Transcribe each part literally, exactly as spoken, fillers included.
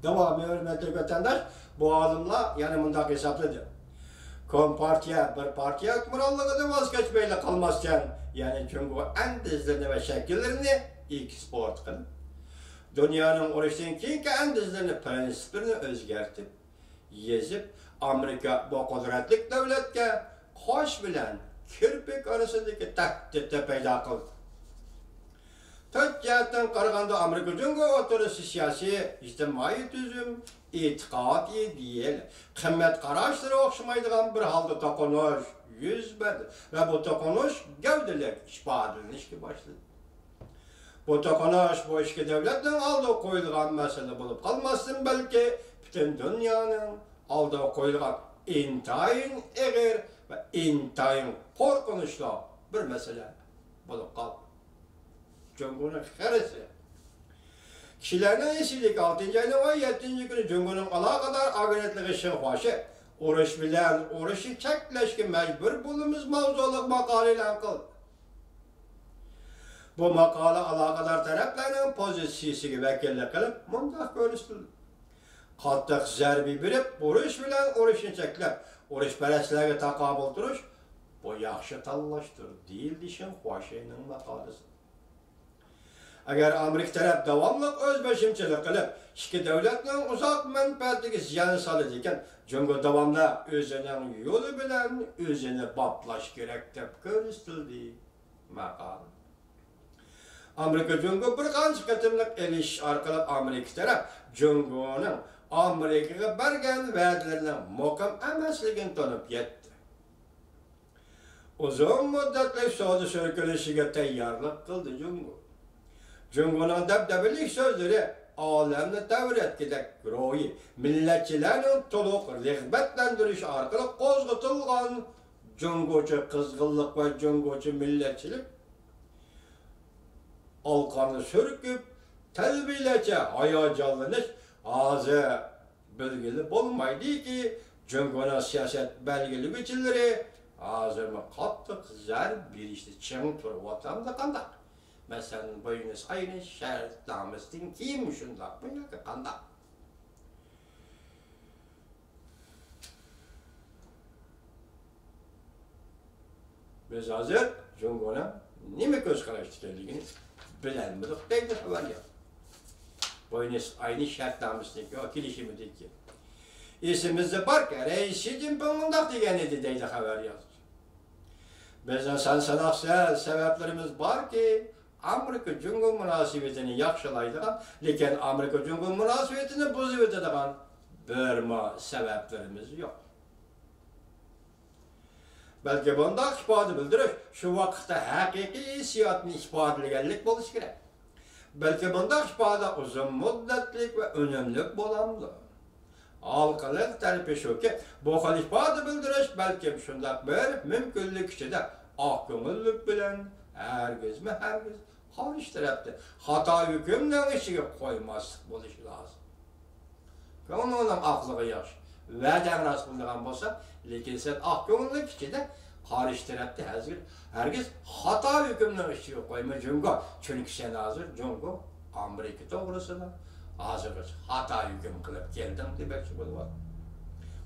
داۋامى، ھۆرمەتلىك ۋەتەنداش، بۇ ئالىملار يەنە مۇنداق ھېسابلىدى: كومپارتىيە بىر پارتىيە ھۆكۈمرانلىقىدىن ۋاز كەچمەيلا قالماستىن، يەنى جۇڭگو ئەندىزىلىرىنى ۋە شەكىللىرىنى ئېكسپورت قىلىپ، دۇنيانىڭ ئۇرۇشتىن كېيىنكى ئەندىزىلىرىنى، پىرىنسىپلىرىنى ئۆزگەرتىپ، يېزىپ، ئامېرىكا بۇ قۇدرەتلىك دۆلەتكە قاش بىلەن كىرپىك ئارىسىدىكى تەھدىتنى پەيدا قىلدى. تۆت جەھەتتىن قارىغاندا، ئامېرىكا جۇڭگو ئوتتۇرىسى سىياسىي، ئىجتىمائىي تۈزۈم، ئېتىقاد، ئىدىيە، قىممەت قاراشلىرى ئوخشىمايدىغان بىر ھالدا توقۇنۇش يۈز بەردى ۋە بۇ توقۇنۇش گەۋدىلىك ئىپادىلىنىشكە باشلىدى. بۇ توقۇنۇش بۇ ئىككى دۆلەتنىڭ ئالدىغا قويۇلغان مەسىلە بولۇپ قالماستىن، بەلكى پۈتۈن دۇنيانىڭ ئالدىغا قويۇلغان ئىنتايىن ئېغىر ۋە ئىنتايىن قورقۇنچلۇق بىر مەسىلە بولۇپ قالدى. جۇڭگونىڭ خىرىسى. كىشىلەرنىڭ ئېسىدىكى، ئالتىنچى ئاينىڭ ئون يەتتىنچى كۈنى جۇڭگونىڭ ئالاقىدار ئاگېنتلىقى شىنخۇاشى ئۇرۇش بىلەن ئۇرۇشنى چەكلەشكە مەجبۇر بولىمىز ماۋزۇلۇق ماقالە ئېلان قىلدى. بۇ ماقالە ئالاقىدار تەرەپلەرنىڭ پوزىتسىيىسىگە ۋەكىللىك قىلىپ مۇنداق كۆرسىتىلدى: قاتتىق زەربە بېرىپ، ئۇرۇش بىلەن ئۇرۇشنى چەكلەپ، ئۇرۇشپەرەسلەرگە تاقابىل تۇرۇش، بۇ ياخشى تاللاشتۇر، دېيىلدى شىنخۇاشىنىڭ ماقالىسىدە. ئەگەر ئامېرىكا تەرەپ داۋاملىق ئۆز بېشىمچىلىق قىلىپ، ئىككى دۆلەتنىڭ ئۇزاق مەنپەئەتىگە زىيان سالىدىكەن، جۇڭگو داۋاملىق ئۆزىنىڭ يولى بىلەن ئۆزىنى باپلاش كېرەك، دەپ كۆرسىتىلدى ماقالىدە. ئامېرىكا جۇڭگو بىر قانچە قېتىملىق ئېلىشىش ئارقىلىق ئامېرىكا تەرەپ جۇڭگونىڭ ئامېرىكىغا بەرگەن ۋەدىلىرىنىڭ مۇقىم ئەمەسلىكىنى تونۇپ يەتتى. ئۇزۇن مۇددەتلىك سودا سۈركىلىشىگە تەييارلىق قىلدى جۇڭگو. جۇڭگونىڭ دەبدەبىلىك سۆزلىرى ئالەمنى تەۋرەتكۈدەك روھىي مىللەتچىلەرنىڭ تولۇق رىغبەتلەندۈرۈشى ئارقىلىق قوزغىتىلغان جۇڭگوچە قىزغىنلىق ۋە جۇڭگوچە مىللەتچىلىك ئالقاننى سۈركۈپ، تەلۋىلەرچە ھاياجانلىنىش ھازىر بىلگىلى بولمايدۇكى، جۇڭگونىڭ سىياسەت بەلگىلىگۈچىلىرى ھازىرمۇ قاتتىق زەربە بېرىشتە چىڭ تۇرۇۋاتامدۇ قانداق؟ مەسىلەن، بۇينۇس ئايرېس شەرتنامىسىدىن كېيىنمۇ شۇنداقمۇ ياكى قانداق؟ بىز ھازىر جۇڭگونىڭ نېمە كۆز قاراشتا ئىكەنلىكىنى بىلەلمىدۇق، دەيدۇ خەۋەرياز. بۇينۇس ئايرېس شەرتنامىسىدىكى، كېلىشىمىدىكى. ئېسىمىزدە باركى، رەئىس شى جىنپىڭ مۇنداق دېگەن ئىدى، دەيدۇ خەۋەرياز. بىزنىڭ سان-ساناقسىز سەۋەبلىرىمىز باركى، ئامېرىكا جۇڭگو مۇناسىۋىتىنى ياخشىلايدىغان، لېكىن ئامېرىكا جۇڭگو مۇناسىۋىتىنى بۇزۇۋېتىدىغان بىرمۇ سەۋەبلىرىمىز يوق. بەلكى بۇنداق ئىپادە بىلدۈرۈش شۇ ۋاقىتتا ھەقىقىي ھېسسىياتنى ئىپادىلىگەنلىك بولۇشى كېرەك. بەلكى بۇنداق ئىپادە ئۇزۇن مۇددەتلىك ۋە ئۈنۈملۈك بولامدۇ؟ ھالقىلىق تەرىپى شۇكى، بۇ خىل ئىپادە بىلدۈرۈش بەلكىم شۇنداق بىر مۇمكىنلىك ئىچىدە ئاق كۆڭۈللۈك بىلەن ھەرگىزمۇ ھەرگىز قارشى تەرەپنى خاتا ھۆكۈمنىڭ ئىچىگە قويماسلىق بولۇشى لازىم. كۆڭلۈڭنىڭ ئاقلىقى ياخشى، ۋەدەڭ راست بولىدىغان بولسا، لېكىن سەن ئاق كۆڭۈللۈك ئىچىدە قارشى تەرەپنى ھەزگىر-، ھەرگىز خاتا ھۆكۈمنىڭ ئىچىگە قويما. جۇڭگو، چۈنكى سەن ھازىر جۇڭگو ئامېرىكا توغرىسىدا ھازىرغىچە خاتا ھۆكۈم قىلىپ كەلدىڭ دېمەكچى بولۇۋاتىمەن.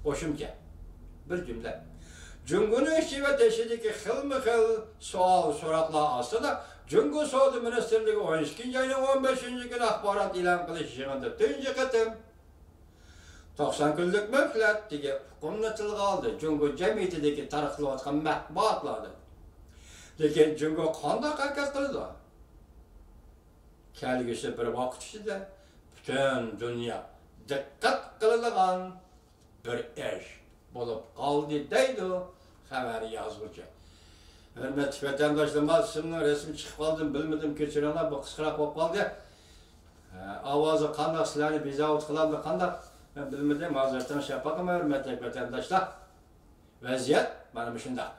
قوشۇمچە بىر جۈملە. جۇڭگونىڭ ئىچى ۋە تېشىدىكى خىلمۇ خىل سوئال-سوراقلار ئاستىدا جۇڭگو سودا مىنىستىرلىكى ئون ئىككىنچى ئاينىڭ ئون بەشىنچى كۈنى ئاخبارات ئېلان قىلىش يىغىنىدا تۇنجى قېتىم توقسان كۈنلۈك مۆھلەت دېگەن ئۇقۇمنى تىلغا ئالدى. جۇڭگو جەمئىيىتىدىكى تارقىتىلىۋاتقان مەتبۇئاتلاردا. لېكىن جۇڭگو قانداق ھەرىكەت قىلىدۇ؟ كەلگۈسى بىر ۋاقىت ئىچىدە پۈتۈن دۇنيا دىققەت قىلىدىغان بىر ئىش بولۇپ قالدى، دەيدۇ خەۋەر يازغۇچى. ھۆرمەتلىك ۋەتەنداشلىرىم، سىزنىڭ رەسىمى چىقىپ قالدىمۇ بىلمىدىم، كەچۈرۈڭلار، بۇ قىسقىراق بولۇپ قالدى. ئاۋازى قانداق، سىلەرنى بىزاۋۇت قىلامدۇ قانداق، مەن بىلمىدىم. ھازىر تىڭشاپ باقىمەن، ھۆرمەتلىك ۋەتەنداشلار. ۋەزىيەت مانا مۇشۇنداق.